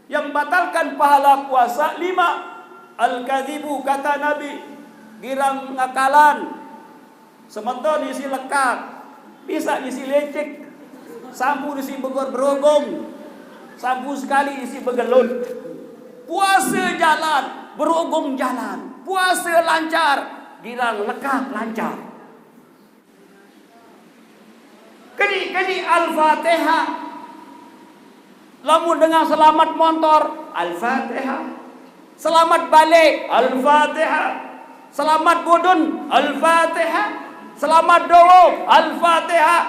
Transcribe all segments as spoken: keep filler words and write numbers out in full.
Yang batalkan pahala puasa lima. Al-kadhibu, kata Nabi, girang ngakalan. Semeton isi lekak, bisa isi lecek, sampu isi beger berogong, sampu sekali isi begelut. Puasa jalan, berogong jalan, puasa lancar, girang lekak lancar. Kedi-kedi Al-Fatihah. Lamun dengan selamat motor, Al-Fatihah. Selamat balik, Al-Fatihah. Selamat budun, Al-Fatihah. Selamat dowo, Al-Fatihah.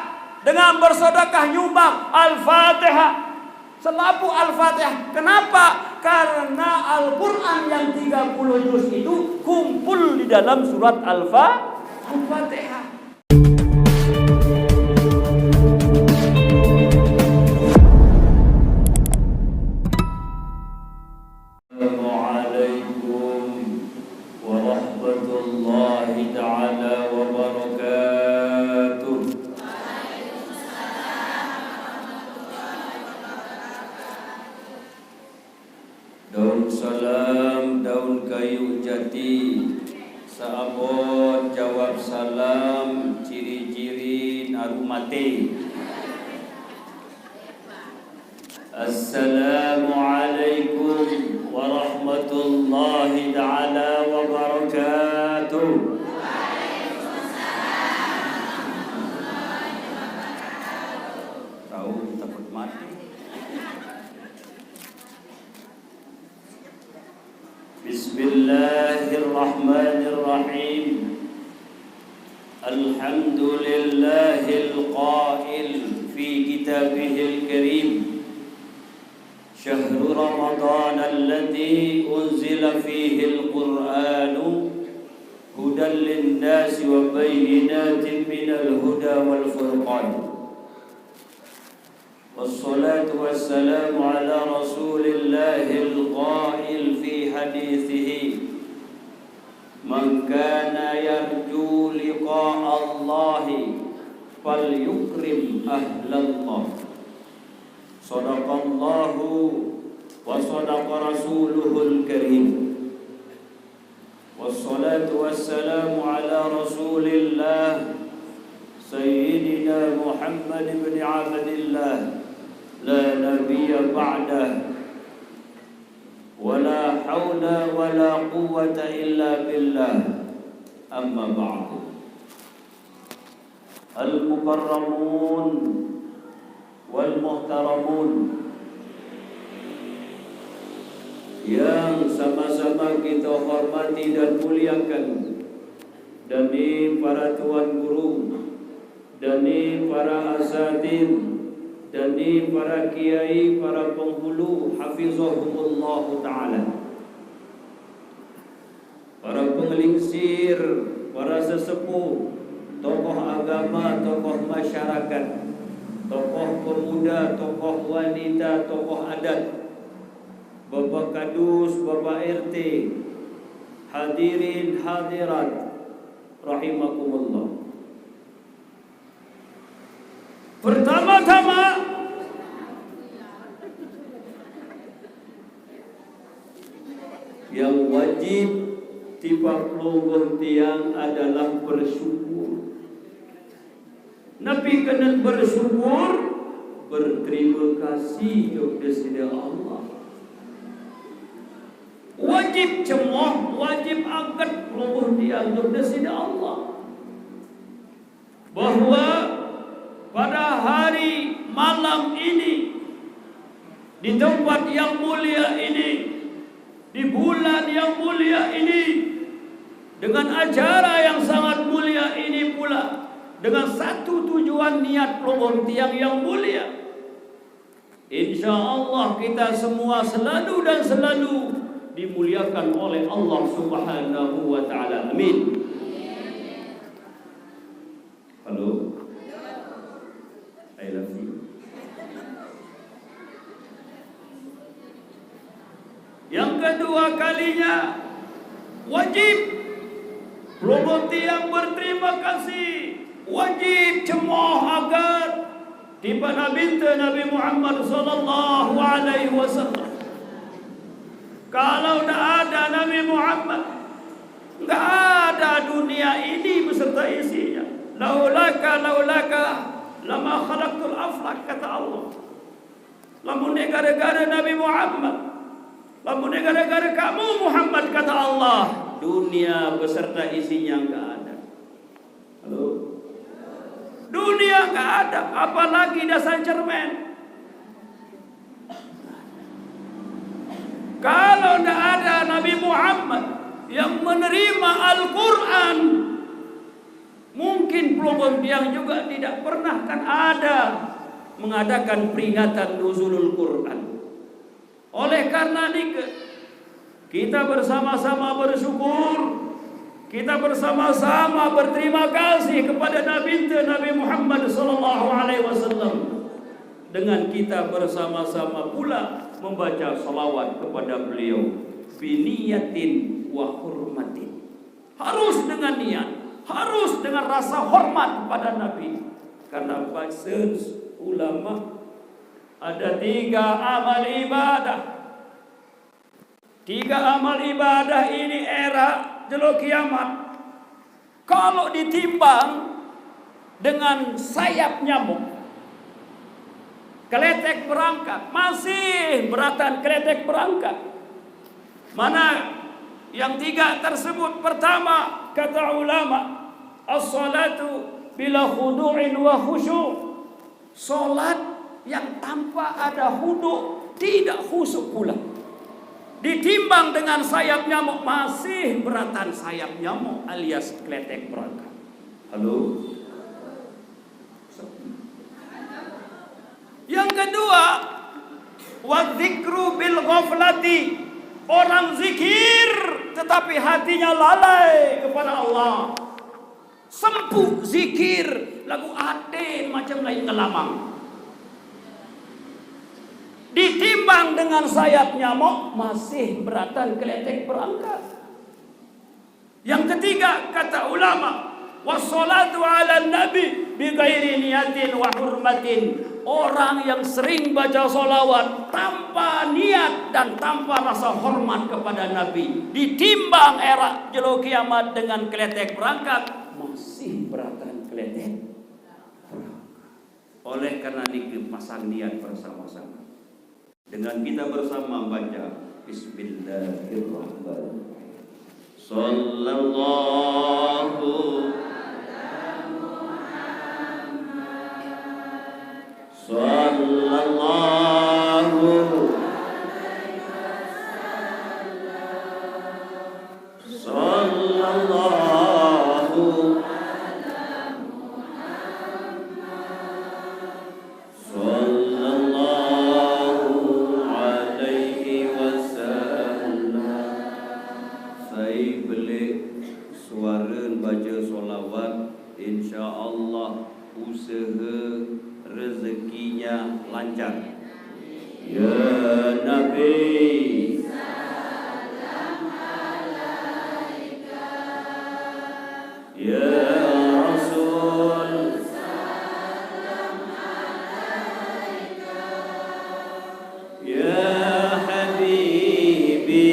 Dengan bersedekah nyumbang, Al-Fatihah. Selapu Al-Fatihah. Kenapa? Karena Al-Quran yang tiga puluh juz itu kumpul di dalam surat Al-Fa-, Al-Fatihah. Assalamualaikum warahmatullahi taala wabarakatuh. Daun salam, daun kayu jati, saabot jawab salam, ciri-ciri naru mate. Assalamualaikum warahmatullahi taala wabarakatuh. Tahu takut mati. Bismillahirrahmanirrahim. Alhamdulillahil qail fi kitabihil karim, syahru Ramadan alladzi unzila fihil Qur'anu hudan linnasi wa bayyinatin minal huda wal furqan. Wassalatu wassalamu ala Rasulillahil qail fi hadithihi, "Man kana yarju liqa Allahi falyukrim ahlallah." Sadaqallahu wa sadaqa rasuluhul karim. Wassalatu wassalamu ala Rasulillah, Sayyidina Muhammad ibn Abdillah, la nabiyya ba'dah, wa la hawla wa la quwwata illa billah, amma ba'du. Al-mukarramun wal muhtaramun, yang sama-sama kita hormati dan muliakan, dani para tuan guru, dani para asatid, dani para kiai, para penghulu, hafizahumullahu ta'ala. Para penglingsir, para sesepuh, tokoh agama, tokoh masyarakat, tokoh pemuda, tokoh wanita, tokoh adat, Bapak Kadus, Bapak R T, hadirin hadirat rahimakumullah. Pertama-tama, yang wajib tiba pelungguh tiang adalah bersyukur. Napi kenen bersyukur? Berterima kasih kepada Sida Allah. Wajib cemoh, wajib aget pelungguh tiang kepada Sida Allah. Bahwa pada hari malam ini, di tempat yang mulia ini, di bulan yang mulia ini, dengan acara yang sangat mulia ini pula, dengan satu tujuan niat pelungguh tiang yang mulia, insya Allah kita semua selalu dan selalu dimuliakan oleh Allah Subhanahu wa Ta'ala. Amin. Halo? I love you. Yang kedua kalinya, wajib pelungguh tiang berterima kasih, wajib cemoh aget tiba Nabi Nabi Muhammad sallallahu alaihi wasallam. Kalau tidak ada Nabi Muhammad, nggak ada dunia ini beserta isinya. Laulaka, laulaka, lama khalaqtul aflak, kata Allah. Lamun gara-gara Nabi Muhammad, lamun gara-gara kamu Muhammad, kata Allah, dunia beserta isinya nggak ada. Halo? Dunia nggak ada, apalagi dasar cermin. Kalau tidak ada Nabi Muhammad yang menerima Al-Quran, mungkin Pulau Pontiang juga tidak pernah akan ada mengadakan peringatan Nuzulul Quran. Oleh karena itu, kita bersama-sama bersyukur, kita bersama-sama berterima kasih kepada Nabi Nabi Muhammad sallallahu alaihi wasallam, dengan kita bersama-sama pula membaca salawat kepada beliau, biniyatin wa hurmatin. Harus dengan niat, harus dengan rasa hormat kepada Nabi. Karena bahasa ulama, ada tiga amal ibadah. Tiga amal ibadah ini era jelo kiamat. Kalau ditimbang dengan sayap nyamuk, keletek berangkat, masih beratan keletek berangkat. Mana yang tiga tersebut? Pertama, kata ulama, as-salatu bila khudu'in wa khusyuk. Salat yang tanpa ada khudu, tidak khusyuk pula. Ditimbang dengan sayap nyamuk, masih beratan sayap nyamuk alias keletek berangkat. Halo? Yang kedua, wadzikru bil ghaflati. Orang zikir tetapi hatinya lalai kepada Allah. Sempuk zikir, lagu aten macam lain ngelamang. Ditimbang dengan sayap nyamuk, masih beratan keletek berangkat. Yang ketiga, kata ulama, wassalatu ala nabi bi ghairi niyatin wa hurmatin. Orang yang sering baca salawat tanpa niat dan tanpa rasa hormat kepada Nabi, ditimbang era jelo kiamat dengan keletek berangkat, masih beratan keletek. Oleh karena itu, pasang niat bersama-sama. Dengan kita bersama baca, Bismillahirrahmanirrahim. Sallallahu, sallallahu, sallallahu, sallallahu alaihi wasallam. Sai belik suara baca solawat, insya Allah usaha rezekinya lancar. Ya Nabi. Ya Rasul. Ya Habibi.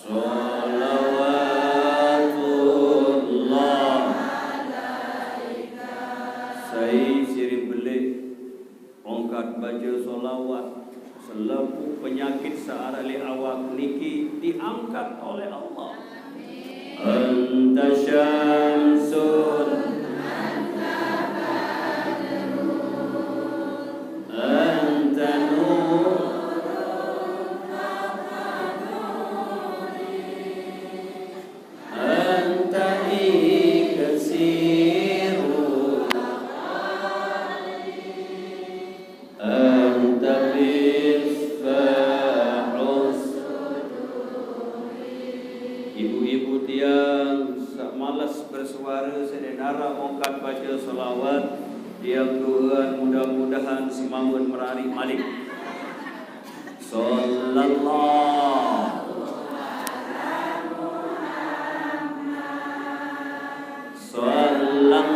Salawatullah. Sai sirip belik ongkat baca solawat, selapuq penyakit searaq leq awak niki diangkat oleh Allah. Anta syamsun, anta nur, anta iksiru, anta misbahus. Ibu-ibu tiang saq males bersuare, saq ndeq naraq ongkat bace selawat, tiang do'ean mudah-mudahan semamut merariq malik. Sallallahu. Sallallahu.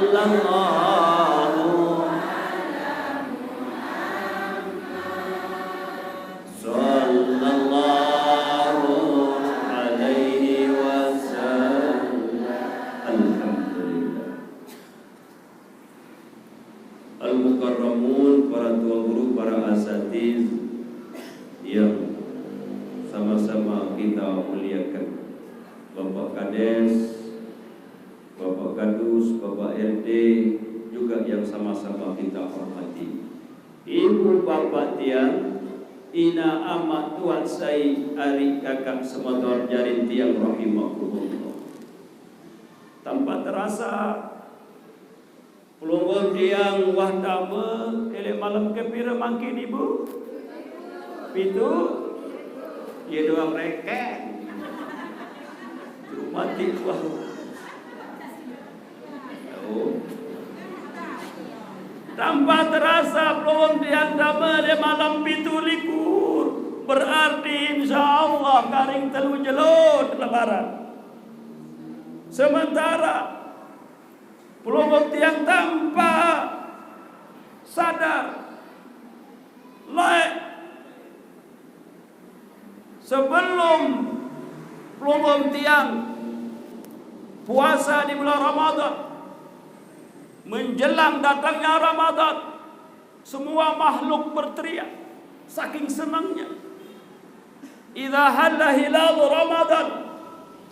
Sallallahu, sallallahu alaihi wasallam. Alhamdulillah. Al-Mukarramun, para tuan guru, para asatiz yang sama-sama kita muliakan, Bapak Kades, Bapak Kadus, Bapak R T, juga yang sama-sama kita hormati. Ibu bapak tiang, ina ama tuan sai ari kakak semeton jarin tiang rahimakumullah. Tanpa terasa, pelungguh tiang wah tama, eleh malam kepira mangkin ibu? Pitu? Ya dua mereken. Mati wah. Oh. Tanpa terasa pelungguh tiang tama di malam pitu likur. Berarti insya Allah karing telu jelun lebaran. Sementara pelungguh tiang tanpa sadar, laik sebelum pelungguh tiang puasa di bulan Ramadan, menjelang datangnya Ramadan, semua makhluk berteriak saking senangnya. Idza halla hilalu Ramadan,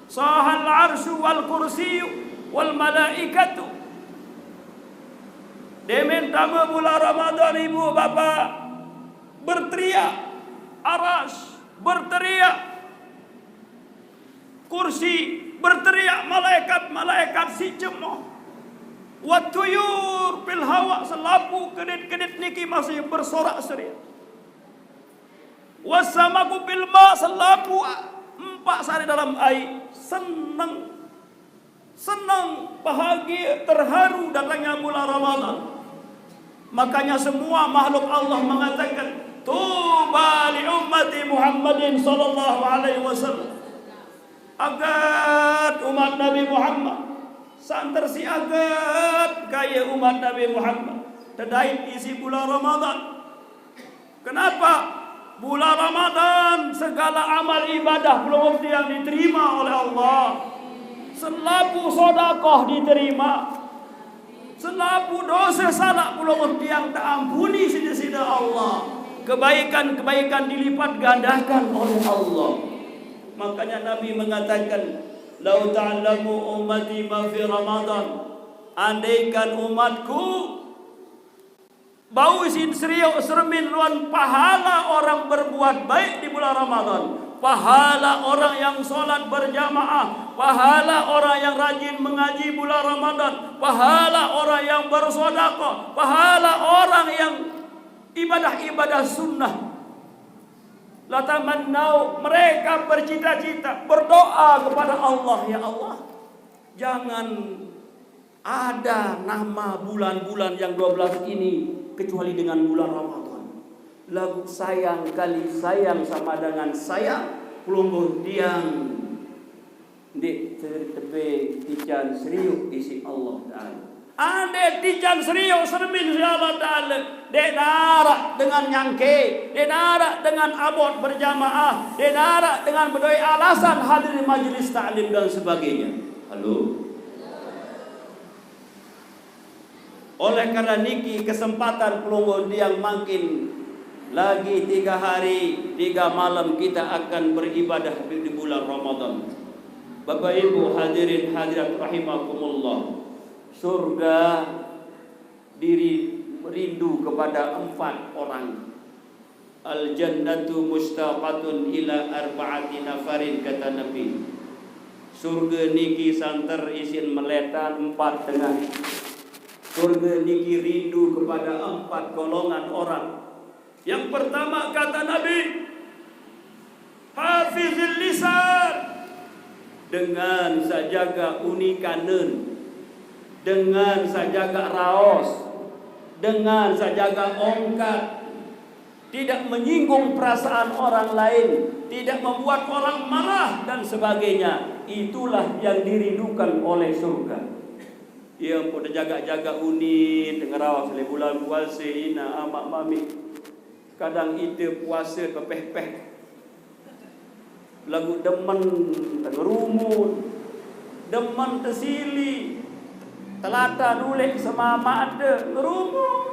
sahal arsyu wal kursiyyu wal malaikatu. Demen tama bulan Ramadan, ibu bapak, berteriak, aras berteriak, kursi berteriak, malaikat-malaikat si cemoh. Wat tuyur fil hawa, selapu kedit-kedit niki masih bersorak-serik. Was samaku fil ma, selapu empak sari dalam air. Senang. Senang, bahagia, terharu datangnya bulan Ramadan. Makanya semua makhluk Allah mengatakan, "Tuba li ummati Muhammadin sallallahu alaihi wasallam." Agat umat Nabi Muhammad. Santer si agat kaya umat Nabi Muhammad. Tedait isi bulan Ramadan. Kenapa? Bulan Ramadan, segala amal ibadah pelungguh tiang diterima oleh Allah. Selapu sodakoh diterima. Selapu dosa salak pelungguh tiang taampuni sida-sida Allah. Kebaikan-kebaikan dilipat gandakan oleh Allah. Makanya Nabi mengatakan, "Lau ta'lamu ummati ma fi Ramadan." Andaikan umatku bau isin seriuk sermin luan pahala orang berbuat baik di bulan Ramadan, pahala orang yang sholat berjamaah, pahala orang yang rajin mengaji bulan Ramadan, pahala orang yang bersodakoh, pahala orang yang ibadah-ibadah sunnah. Latamannau, mereka bercita-cita, berdoa kepada Allah, "Ya Allah, jangan ada nama bulan-bulan yang dua belas ini kecuali dengan bulan Ramadan." Lagu sayang kali sayang sama dengan sayang, pelungguh tiang. Ndik ter-, tebe tican seriuk isi Allah Ta'ala. Andai tican seriuk sermin si Allah Ta'ala, dek narak dengan nyangke, dek narak dengan abot berjamaah, dek narak dengan bedoi alasan hadir di majlis taklim dan sebagainya. Halo? Oleh karena niki kesempatan pelungguh tiang mangkin lagi tiga hari, tiga malam kita akan beribadah di, di bulan Ramadan. Bapak Ibu hadirin hadirat rahimakumullah. Surga diri rindu kepada empat orang. "Al jannatu mustaqatun ila arba'ati nafarin," kata Nabi. Surga niki santer isin meletan empat tengah. Surga niki rindu kepada empat golongan orang. Yang pertama kata Nabi, "Hafizil lisan." Dengan sajaga unikanen, dengan sajaga raos, dengan sajaga ongkat, tidak menyinggung perasaan orang lain, tidak membuat orang marah dan sebagainya, itulah yang dirindukan oleh surga. Ia pun terjaga-jaga unit ngeraos lé bulan puase, ina amaq mamiq. Kadang ite puase pepeh-peh. Laguq demen ngerumun, demen tesili, telatan uleq semamaqde ngerumun,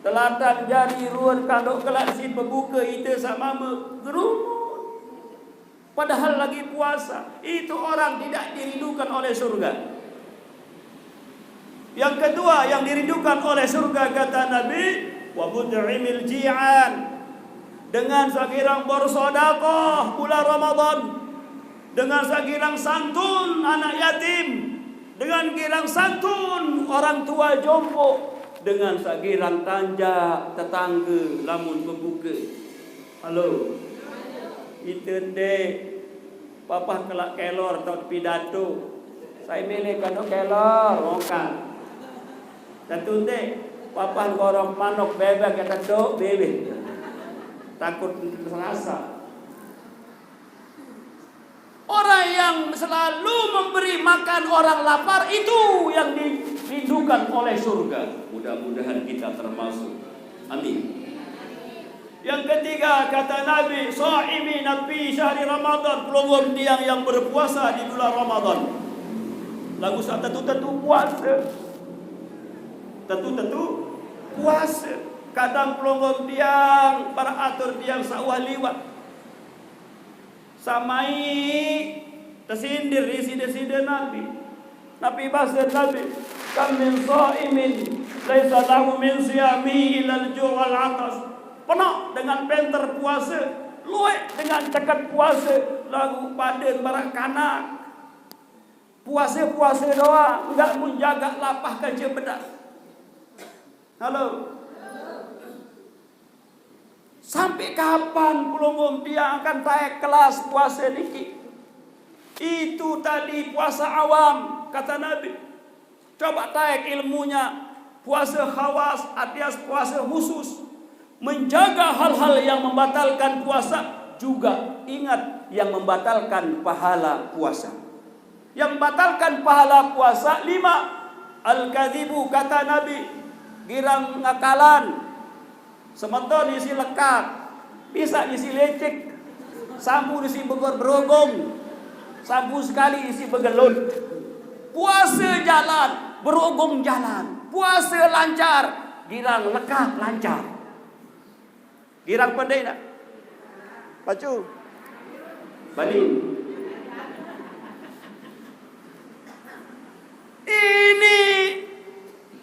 telatan jari ruen kandok kelaq siq pebuke ite saq mame ngerumun. Padahal lagi puasa, itu orang tidak dirindukan oleh surga. Yang kedua yang dirindukan oleh surga, kata Nabi, wa mut'imil ji'an. Dengan saq girang bersedekah bulan Ramadan, dengan saq girang santun anak yatim, dengan girang santun orang tua jompo, dengan saq girang tanjak tetangge lamun bebuke. Halo. Ite ndeq. Papah kelaq kelor taoq pidato. Sai mele kano kelor, mongkar. Tetu ndeq. Papah gorok manok bebek ya tetu bebe. Takut serasa. Orang yang selalu memberi makan orang lapar itu yang dirindukan oleh surga. Mudah-mudahan kita termasuk. Amin. Yang ketiga, kata Nabi, "Shaimi fi syahri Ramadan," pelungguh tiang yang berpuasa di bulan Ramadan. Laguq saq tetu-tetu puase. Tetu-tetu puase. Kadang pelungguh tiang, para atur tiang saq wah liwat. Samai tesindir isi deside Nabi. Nabi base Nabi, "Kam min shaimin laisa lahu min siyamihi illal ju' wal 'atas." Penoq dengan penter puase, lueq dengan ceket puase, laguq paden maraq kanak. Puase-puase doang, ndeq mun jagaq lapah kance bedak. Halo. Sampai kapan pelungguh tiang akan taek kelas puase niki? Itu tadi puasa awam, kata Nabi. Coba taek ilmunya, puase khawas, alias puase khusus. Menjaga hal-hal yang membatalkan puasa, juga ingat yang membatalkan pahala puasa. Yang batalkan pahala puasa, lima, al-kadzibu, kata Nabi, girang ngakalan. Semeton isi lekaq, pisaq isi lecek, sampu isi beger-, berogong, sampu sekali isi begelut. Puase jalan, berogong jalan. Puase lancar, girang lekaq lancar. Girang pendek nak? Pacu. Balik. Ini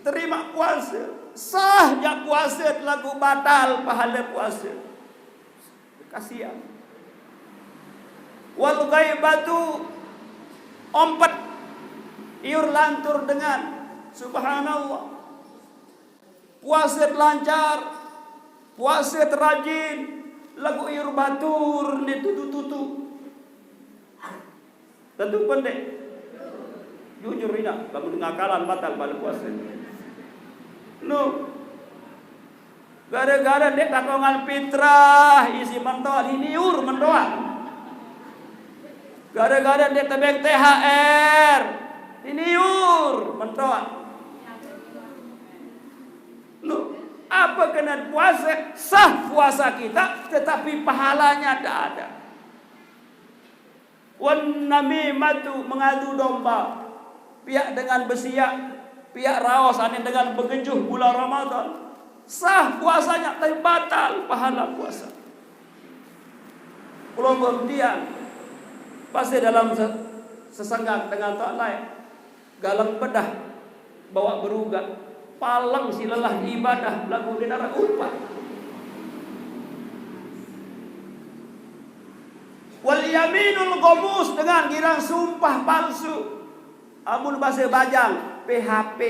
terima puase. Sah jaq puase, laguq batal pahale puase. Kasihan. Wal ghaibatu, ompet, iur lantur dengan. Subhanallah. Puase lancar, puase terajin, laguq iur batur ndeq tutu-tutu. Tentu pendek. Jujur inaq, lamun ngakalan batal pahale puase. No. Gare-gare ndeq takongan pitrah isi mentoan, ini iur mentoan. Gare-gare ndeq tebeng T H R, ini iur mentoan. No, apa kena puase? Sah puasa kita, tetapi pahalanya tidak ada. Wan namimatu, mengadu domba, piaq dengan besiaq, piaq raos ane dengan begejuh bulan Ramadan. Sah puasanya, tapi batal pahala puasa. Pelungguh tiang, pasti dalam se-, sesenggan dengan tak lain. Galeng bedah, bawaq berugaq, paleng siq lelah ibadah, laguq ndeq araq upaq. Wal yaminul ghamus, dengan girang sumpah palsu. Amun base Bajang, P H P.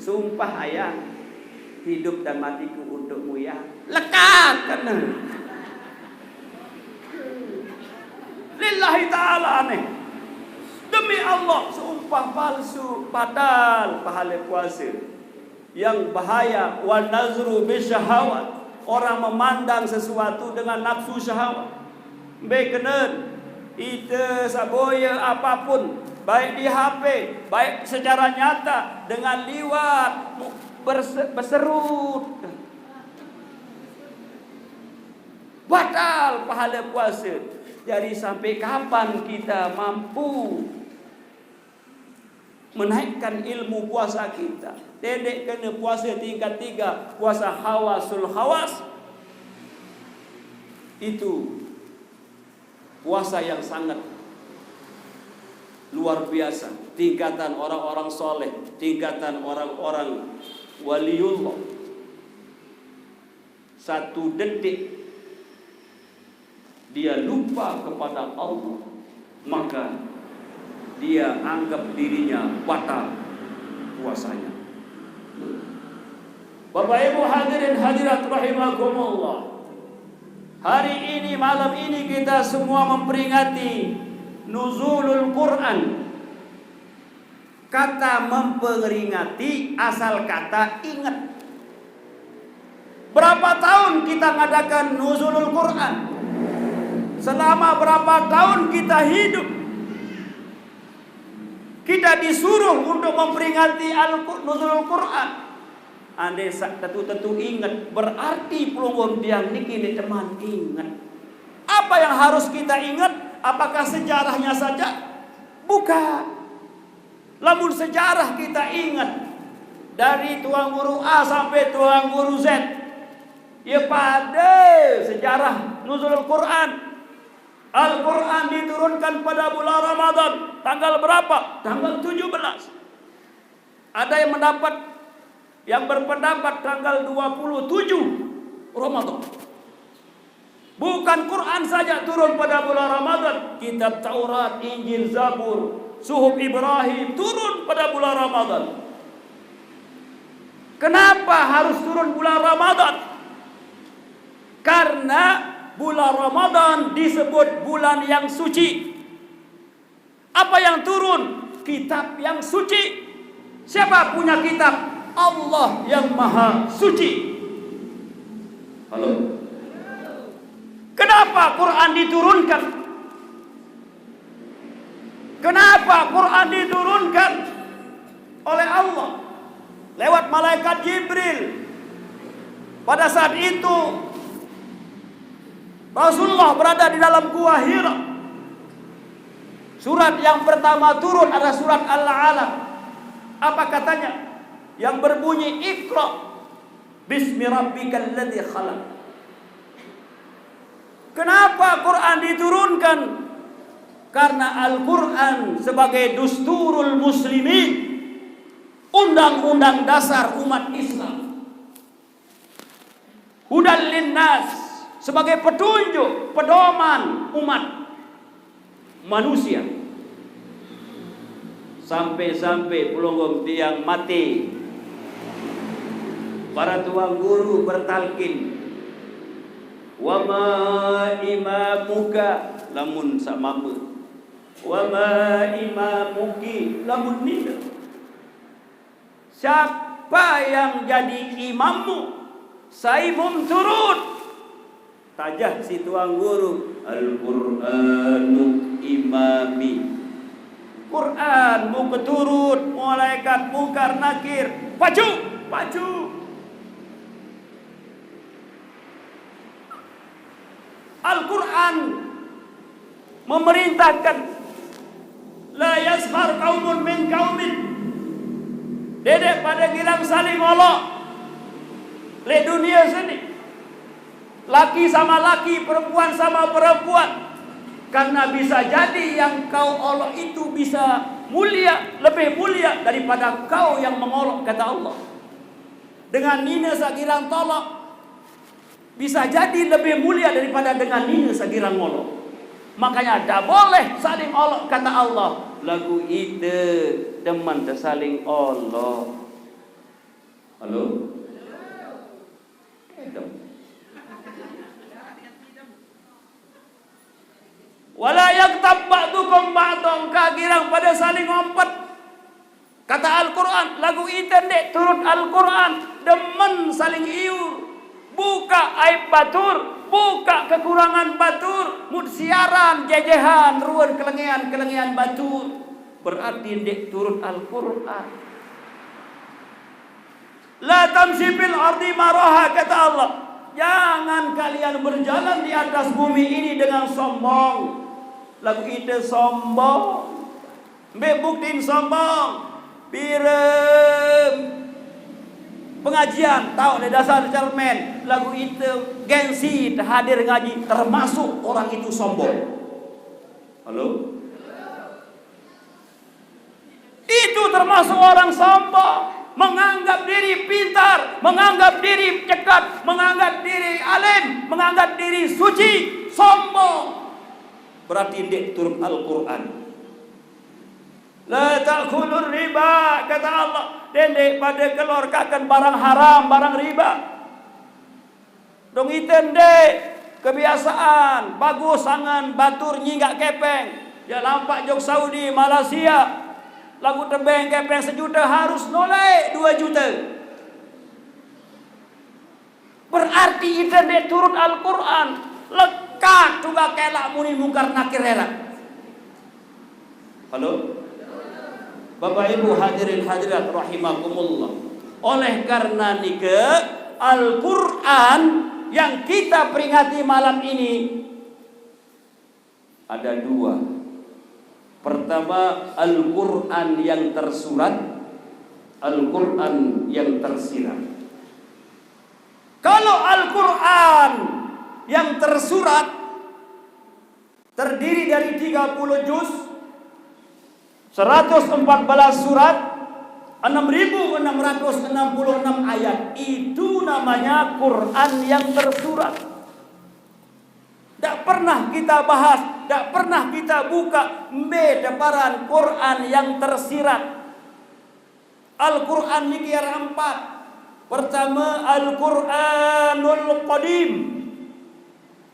Sumpah ayah, hidup dan matiku untukmu ya. Lekaq kene. Lillahi ta'ala aneh. Demi Allah, sumpah palsu, batal pahale puase. Yang bahaya, wa nazru bisyahawat, orang memandang sesuatu dengan nafsu syahwat. Mbe kenen? Ite saboya apapun, baik di H P, baik secara nyata, dengan liwat, mu-, berse-, beserut. Batal pahala puasa. Jadi, sampai kapan kita mampu menaikkan ilmu puasa kita? Dedek kena puasa tingkat tiga, puasa hawasul hawas. Itu puasa yang sangat luar biasa, tingkatan orang-orang soleh, tingkatan orang-orang waliullah. Satu detik dia lupa kepada Allah, maka dia anggap dirinya batal puasanya. Bapak Ibu hadirin hadirat rahimakumullah. Hari ini, malam ini, kita semua memperingati Nuzulul Quran. Kata memperingati asal kata ingat. Berapa tahun kita ngadakan Nuzulul Quran? Selama berapa tahun kita hidup, kita disuruh untuk memperingati Al-Qur-, Nuzulul Quran. Andai sa-, tetu-tetu ingat, berarti pelungguh tiang niki ndeq teman ingat. Apa yang harus kita ingat? Apakah sejarahnya saja? Bukan. Lamun sejarah kita ingat, dari Tuan Guru A sampai Tuan Guru Z, ya, pada sejarah Nuzulul Quran. Al-Quran diturunkan pada bulan Ramadan. Tanggal berapa? Tanggal tujuh belas. Ada yang mendapat, yang berpendapat tanggal dua puluh tujuh Ramadan. Bukan Quran saja turun pada bulan Ramadan, kitab Taurat, Injil, Zabur, Suhuf Ibrahim turun pada bulan Ramadan. Kenapa harus turun bulan Ramadan? Karena bulan Ramadan disebut bulan yang suci. Apa yang turun? Kitab yang suci. Siapa punya kitab? Allah yang Maha Suci. Halo? Kenapa Quran diturunkan? Kenapa Quran diturunkan oleh Allah lewat malaikat Jibril? Pada saat itu, Rasulullah berada di dalam Gua Hira. Surat yang pertama turun adalah surat Al-Alaq. Apa katanya? Yang berbunyi, "Iqra bismi rabbikal ladzi khalaq." Kenapa Quran diturunkan? Karena Al-Quran sebagai dusturul muslimin, undang-undang dasar umat Islam. Hudan linnas, sebagai petunjuk, pedoman umat manusia. Sampai-sampai pelungguh tiang mati, para tuan guru bertalkin, "Wa ma imamuka," lamun saq mame. "Wa ma imamuki," lamun nine. Siapa yang jadi imammu? Sai mum turut. Tajah si tuan guru, "Al-Qur'anu imami." Quran muke turut, malaikat Mungkar Nakir. Paju, paju. Al-Quran memerintahkan, "La yaskhar qaumun min qaumin." Dedeq pade girang saling olok leq dunie sini. Laki sama laki, perempuan sama perempuan. Karena bisa jadi yang kau olok itu bisa mulia, lebih mulia daripada kau yang mengolok, kata Allah. Dengan nine saq girang tolok, bisa jadi lebih mulia daripada dengan nine saq girang ngolok. Makanya, ndak boleh saling olok, kata Allah. Laguq ite demen tesaling olok. Halo? Edem. "Wala yaghtab ba'dukum ba'dha," engka girang pade saling ompet. Kata Al-Quran, laguq ite ndeq turut Al-Quran, demen saling iur, bukaq aib batur, Buka kekurangan batur, mut siaran, jejehan, ruan kelengean, kelengean batur. Berarti ndeq turut Al-Qur'an. "La tamshi fil ardi maraha," kata Allah. "Jangan kalian berjalan di atas bumi ini dengan sombong." Laguq ite sombong. Mbe buktin sombong? Pire pengajian taoq leq dasar cermen, laguq ite gengsi tehadir ngaji, termasuk orang itu sombong. Halo? Itu termasuk orang sombong, menganggap diri pintar, menganggap diri cekat, menganggap diri alim, menganggap diri suci, sombong. Berarti ndeq turut Al-Qur'an. "La ta'kulur riba," kata Allah. Dendeq pade keluarkaken barang haram, barang riba. Dong ite ndeq kebiasaan, bagus sangen batur nyinggaq kepeng. Jaq lampaq jok Saudi, Malaysia. Laguq tebeng kepeng sejute harus noleq due jute. Berarti ite ndeq turut Al-Qur'an. Lekat tunggal kelaq muni Mungkar Nakir eraq. Halo? Bapak Ibu hadirin hadirat rahimakumullah. Oleh karena nike, Al-Qur'an yang kita peringati malam ini ada dua. Pertama, Al-Qur'an yang tersurat, Al-Qur'an yang tersirat. Kalau Al-Qur'an yang tersurat terdiri dari tiga puluh juz, seratus empat belas surat, enam ribu enam ratus enam puluh enam ayat. Itu namanya Quran yang tersurat. Ndak pernah kita bahas, ndak pernah kita buka, mbe teparan Quran yang tersirat. Al-Quran niki araq empat. Pertame, Al-Quranul Qadim.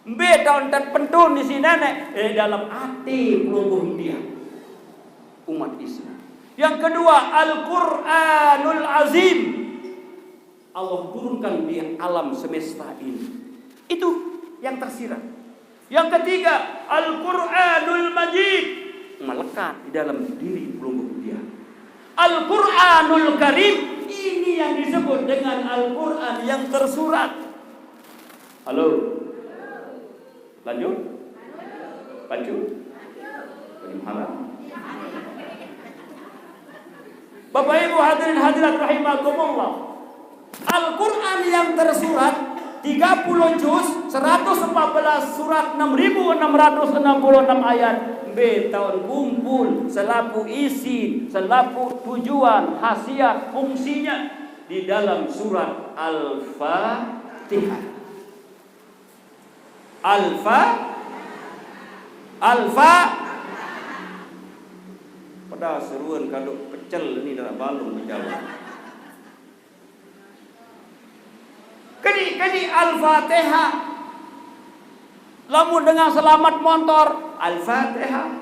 Mbe taoq ntan pentun isiq Neneq? Eh, dalem ate pelungguh India. Umat Islam. Yang kedua, Al-Quranul Azim. Allah turunkan di alam semesta ini. Itu yang tersirat. Yang ketiga, Al-Quranul Majid. Melekat di dalam diri pelungguh India. Al-Quranul Karim, ini yang disebut dengan Al-Quran yang tersurat. Halo? Lanjut? Lanjut? Baju haram? Bapak Ibu hadirin hadirat rahimakumullah. Al-Quran yang tersurat tiga puluh juz, seratus empat belas surat, enam ribu enam ratus enam puluh enam ayat. Mbe taoq kumpul selapuq isi, selapuq tujuan, khasiat, fungsinya di dalam surat Al-Fatihah. Alfa, Alfa. Padahal seruan kadu pecel ni dalam balung menjawab. Keni, keni Al-Fatihah. Lamun dengan selamat montor, Al-Fatihah.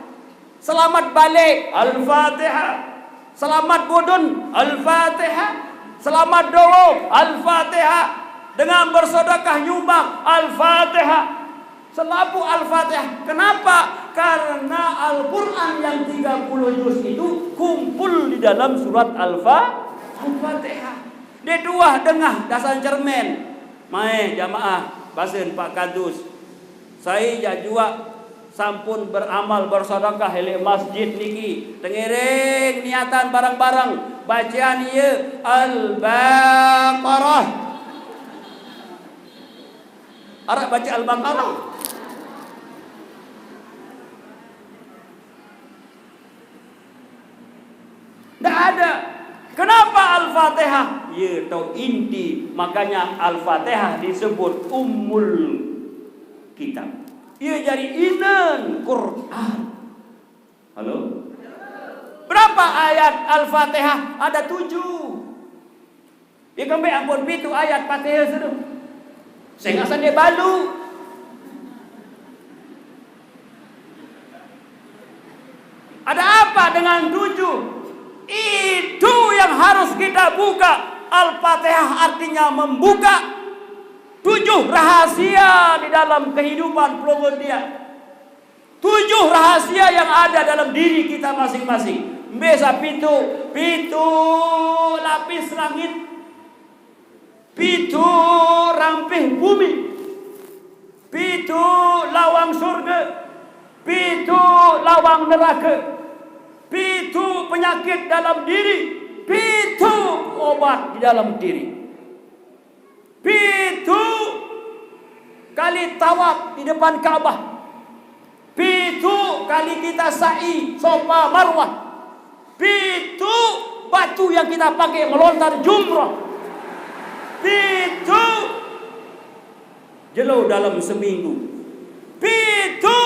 Selamat balik, Al-Fatihah. Selamat budun, Al-Fatihah. Selamat doa, Al-Fatihah. Dengan bersedekah nyumbang, Al-Fatihah. Selapuq Al-Fatihah. Kenapa? Karena Al-Quran yang tiga puluh juz itu kumpul di dalam surat Al-Fa-, Al-Fatihah. Dia dua dengah dasan cermin. Mai jamaah, basen Pak Kadus. Sai jaq juaq sampun beramal bersedekah leq masjid niki. Tengiring niatan bareng-bareng. Bacean ie Al-Baqarah. Araq bace Al-Baqarah? Ndak ada. Kenapa Al-Fatihah? Ye taoq inti, makanya Al-Fatihah disebut Ummul Kitab. Ye jari inen Quran. Halo? Berapa ayat Al-Fatihah? Ada tujuh. Ye kembeq ampun pituq ayat Fatihah sedo. Sengaq sande balu. Ada apa dengan tujuh? Itu yang harus kita buka. Al-Fatihah artinya membuka. Tujuh Tujuh rahasia di dalam kehidupan pelungguh dia. Tujuh rahasia yang ada dalam diri kita masing-masing. Mbok sa pitu, pitu lapis langit, pitu rampih bumi, pitu lawang surga, pitu lawang neraka, pitu penyakit dalam diri, pitu obat di dalam diri. Pitu kali tawaf di depan Ka'bah. Pitu kali kita sa'i Safa Marwah. Pitu batu yang kita pakai melontar jumrah. Pitu jelo dalam seminggu. Pitu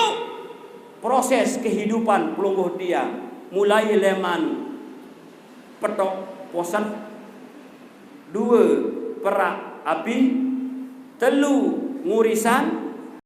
proses kehidupan pelungguh dia, mulai leman petok posen, dua perak api, telu ngurisan,